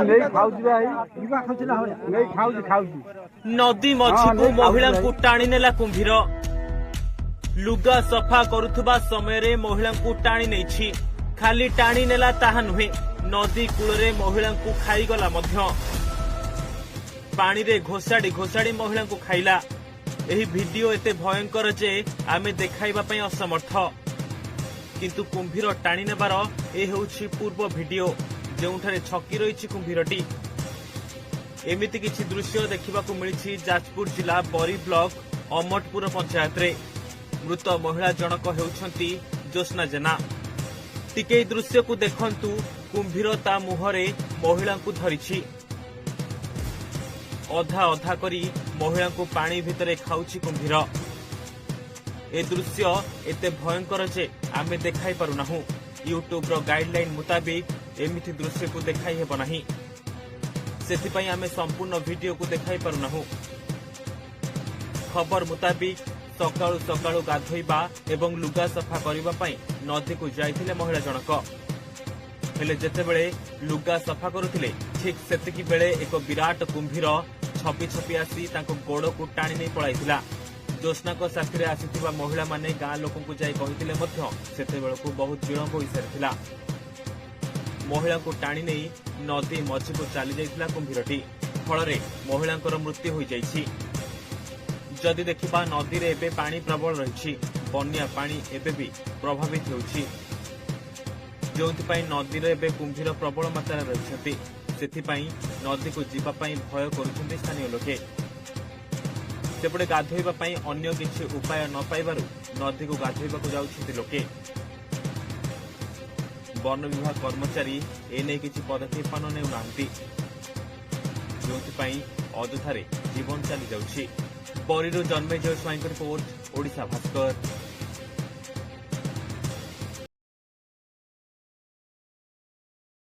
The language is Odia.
ନେଇ ଖାଉଛି ଭାଇ, ନେଇ ଖାଉଛି ଖାଉଛି। ନଦୀ ମଝିକୁ ମହିଳାଙ୍କୁ ଟାଣି ନେଲା କୁମ୍ଭୀର। ଲୁଗା ସଫା କରୁଥିବା ସମୟରେ ମହିଳାଙ୍କୁ ଟାଣି ନେଇଛି। ଖାଲି ଟାଣି ନେଲା ତାହା ନୁହେଁ, ନଦୀ କୂଳରେ ମହିଳାଙ୍କୁ ଖାଇଗଲା ମଧ୍ୟ। ପାଣିରେ ଘୋଷାଡି ଘୋଷାଡି ମହିଳାଙ୍କୁ ଖାଇଲା। ଏହି ଭିଡିଓ ଏତେ ଭୟଙ୍କର ଯେ ଆମେ ଦେଖାଇବା ପାଇଁ ଅସମର୍ଥ। କିନ୍ତୁ କୁମ୍ଭୀର ଟାଣି ନେବାର ଏ ହେଉଛି ପୂର୍ବ ଭିଡିଓ, ଯେଉଁଠାରେ ଛକି ରହିଛି କୁମ୍ଭୀରଟି। ଏମିତି କିଛି ଦୃଶ୍ୟ ଦେଖିବାକୁ ମିଳିଛି ଯାଜପୁର ଜିଲ୍ଲା ବରୀ ବ୍ଲକ ଅମଟପୁର ପଞ୍ଚାୟତରେ। ମୃତ ମହିଳା ଜଣକ ହେଉଛନ୍ତି ଜ୍ୟୋତ୍ସ୍ନା ଜେନା। ଟିକେ ଏହି ଦୃଶ୍ୟକୁ ଦେଖନ୍ତୁ। କୁମ୍ଭୀର ତା ମୁହଁରେ ମହିଳାଙ୍କୁ ଧରିଛି। ଅଧା ଅଧା କରି ମହିଳାଙ୍କୁ ପାଣି ଭିତରେ ଖାଉଛି କୁମ୍ଭୀର। ଏ ଦୃଶ୍ୟ ଏତେ ଭୟଙ୍କର ଯେ ଆମେ ଦେଖାଇ ପାରୁନାହୁଁ। ୟୁଟ୍ୟୁବର ଗାଇଡଲାଇନ ମୁତାବିକ ଏମିତି ଦୃଶ୍ୟକୁ ଦେଖାଇ ହେବ ନାହିଁ। ସେଥିପାଇଁ ଆମେ ସମ୍ପୂର୍ଣ୍ଣ ଭିଡିଓକୁ ଦେଖାଇ ପାରୁନାହୁଁ। ଖବର ମୁତାବିକ, ସକାଳୁ ସକାଳୁ ଗାଧୋଇବା ଏବଂ ଲୁଗା ସଫା କରିବା ପାଇଁ ନଦୀକୁ ଯାଇଥିଲେ ମହିଳା ଜଣକ। ହେଲେ ଯେତେବେଳେ ଲୁଗା ସଫା କରୁଥିଲେ, ଠିକ୍ ସେତିକି ବେଳେ ଏକ ବିରାଟ କୁମ୍ଭୀର ଛପି ଛପି ଆସି ତାଙ୍କ ଗୋଡ଼କୁ ଟାଣି ନେଇ ପଳାଇଥିଲା। ଜ୍ୟୋତ୍ସ୍ନାଙ୍କ ସାଥିରେ ଆସିଥିବା ମହିଳାମାନେ ଗାଁ ଲୋକଙ୍କୁ ଯାଇ କହିଥିଲେ ମଧ୍ୟ ସେତେବେଳକୁ ବହୁତ ବିଳମ୍ବ ହୋଇସାରିଥିଲା। ମହିଳାଙ୍କୁ ଟାଣି ନେଇ ନଦୀ ମଝିକୁ ଚାଲିଯାଇଥିଲା କୁମ୍ଭୀରଟି। ଫଳରେ ମହିଳାଙ୍କର ମୃତ୍ୟୁ ହୋଇଯାଇଛି। ଯଦି ଦେଖିବା, ନଦୀରେ ଏବେ ପାଣି ପ୍ରବଳ ରହିଛି। ବନ୍ୟା ପାଣି ଏବେ ବି ପ୍ରଭାବିତ ହେଉଛି, ଯେଉଁଥିପାଇଁ ନଦୀରେ ଏବେ କୁମ୍ଭୀର ପ୍ରବଳ ମାତ୍ରାରେ ରହିଛନ୍ତି। ସେଥିପାଇଁ ନଦୀକୁ ଯିବା ପାଇଁ ଭୟ କରୁଛନ୍ତି ସ୍ଥାନୀୟ ଲୋକେ। ସେପଟେ ଗାଧୋଇବା ପାଇଁ ଅନ୍ୟ କିଛି ଉପାୟ ନ ପାଇବାରୁ ନଦୀକୁ ଗାଧୋଇବାକୁ ଯାଉଛନ୍ତି ଲୋକେ। ବନ ବିଭାଗ କର୍ମଚାରୀ ଏନେଇ କିଛି ପଦକ୍ଷେପ ନେଉନାହାନ୍ତି, ଯେଉଁଥିପାଇଁ ଅଯଥାରେ ଜୀବନ ଚାଲିଯାଉଛି। ବରୀରୁ ଜନ୍ମେଜୟ ସ୍ୱାଇଁଙ୍କ ରିପୋର୍ଟ, ଓଡ଼ିଶା ଭାସ୍କର।